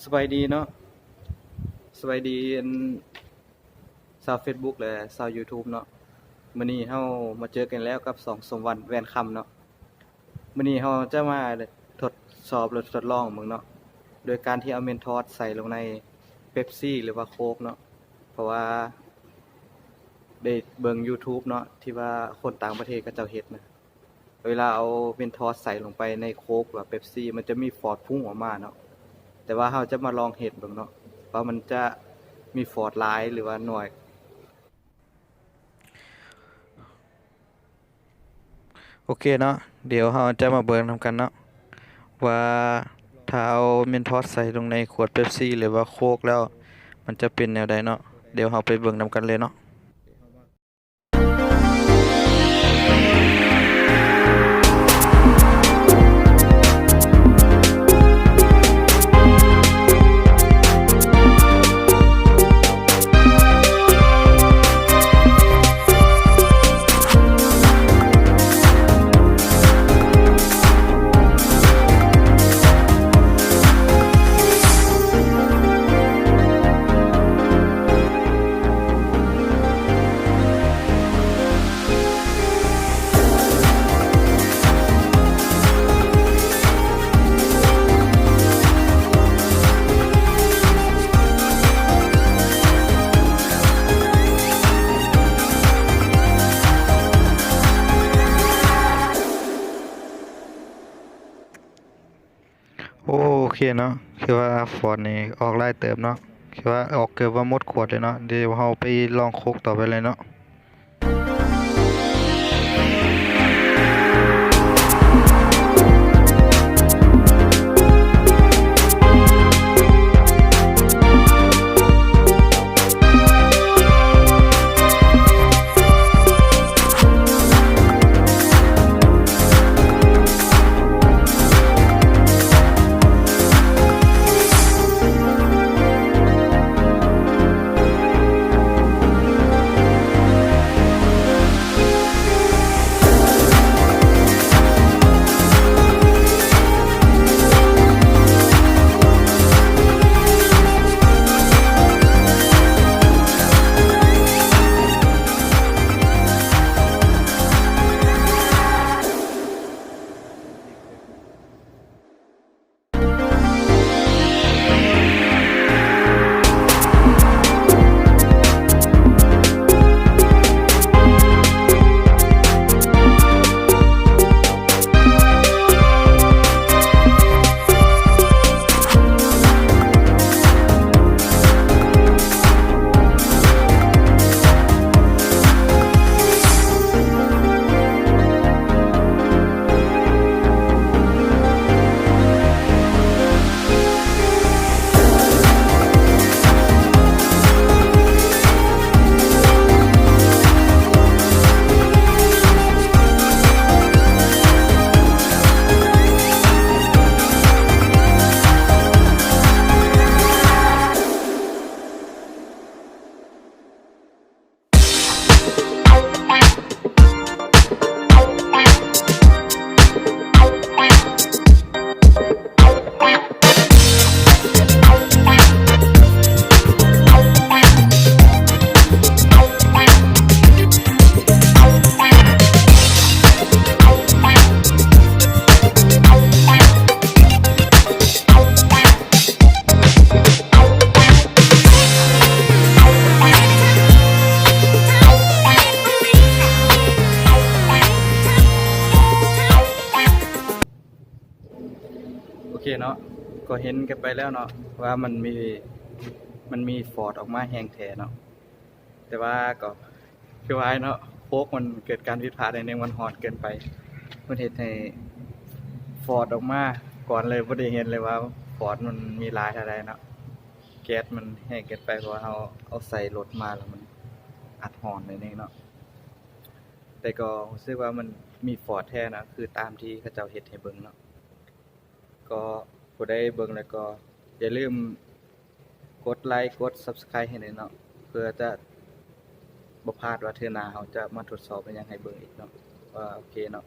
ສະບາຍດີເນາະ ສະບາຍດີ ອັນ ຊາວເຟສບຸກ ແລະ ຊາວຢູທູບເນາະ. ມື້ນີ້ເຮົາມາເຈີກັນແລ້ວກັບຊ່ອງສົມຫວັງ ແວ່ນຄຳເນາະ. ມື້ນີ້ເຮົາຈະມາທົດສອບ ຫຼື ທົດລອງເບິ່ງເນາະ ໂດຍການທີ່ເອົາເມັນທອດໃສ່ລົງໃນເປັບຊີ ຫຼືວ່າໂຄກເນາະ. ເພາະວ່າໄດ້ເບິ່ງຢູທູບເນາະ ທີ່ວ່າຄົນຕ່າງປະເທດເຂົາເຈົ້າເຮັດນະ ເວລາເອົາເມັນທອດໃສ່ລົງໄປໃນໂຄກ ຫຼືວ່າເປັບຊີ ມັນຈະມີຟອດພຸ່ງອອກມາເນາະ. ແຕ່ວ່າເຮົາຈະມາລອງເຮັດເບິ່ງເນາະ ວ່າມັນຈະມີຟອດຫຼາຍ ຫຼືວ່າໜ້ອຍ. ໂອເຄເນາະ, ດຽວເຮົາຈະມາເບິ່ງນຳກັນເນາະ ວ່າຖ້າເອົາເມັນທອດໃສ່ລົງໃນຂວດເປັບຊີ ຫຼືວ່າໂຄກແລ້ວ ມັນຈະເປັນແນວໃດເນາະ. ດຽວເຮົາໄປເບິ່ງນຳກັນເລີຍເນາະ. ໂອເຄເນາະ, ຄືວ່າຟອດນີ້ອອກຫຼາຍເຕີບເນາະ, ຄືວ່າອອກເກືອບວ່າໝົດຂວດເລີຍເນາະ. ດຽວເຮົາໄປລອງໂຄກຕໍ່ໄປເລີຍເນາະ. ໂອເຄເນາະ, ກໍເຫັນກັນໄປແລ້ວເນາະ ວ່າມັນມີ ມັນມີຟອດອອກມາແຮງແທ້ເນາະ. ແຕ່ວ່າກໍຄືວ່າເນາະ ໂຄກມັນເກີດການຜິດພາດໜ້ອຍໜຶ່ງ, ມັນຮ້ອນເກີນໄປ, ມັນເຮັດໃຫ້ຟອດອອກມາກ່ອນເລີຍ, ບໍ່ໄດ້ເຫັນເລີຍວ່າຟອດມັນມີຫຼາຍເທົ່າໃດເນາະ. ແກັສມັນແຮງເກີນໄປ ເພາະວ່າເຮົາເອົາໃສ່ລົດມາແລ້ວມັນອັດຮ້ອນໜ້ອຍໜຶ່ງເນາະ. ແຕ່ກໍຮູ້ສຶກວ່າມັນມີຟອດແທ້ນະ ຄືຕາມທີ່ເຂົາເຈົ້າເຮັດໃຫ້ເບິ່ງເນາະ. ກໍຜູ້ໃດເບິ່ງແລ້ວກໍຢ່າລືມກົດໄລ ກົດ Subscribe ໃຫ້ແດ່ເນາະ ເພື່ອຈະບໍ່ພາດວ່າເທື່ອໜ້າເຮົາຈະມາທົດສອບອີ່ຫຍັງໃຫ້ເບິ່ງອີກເນາະ. ວ່າໂອເຄເນາະ.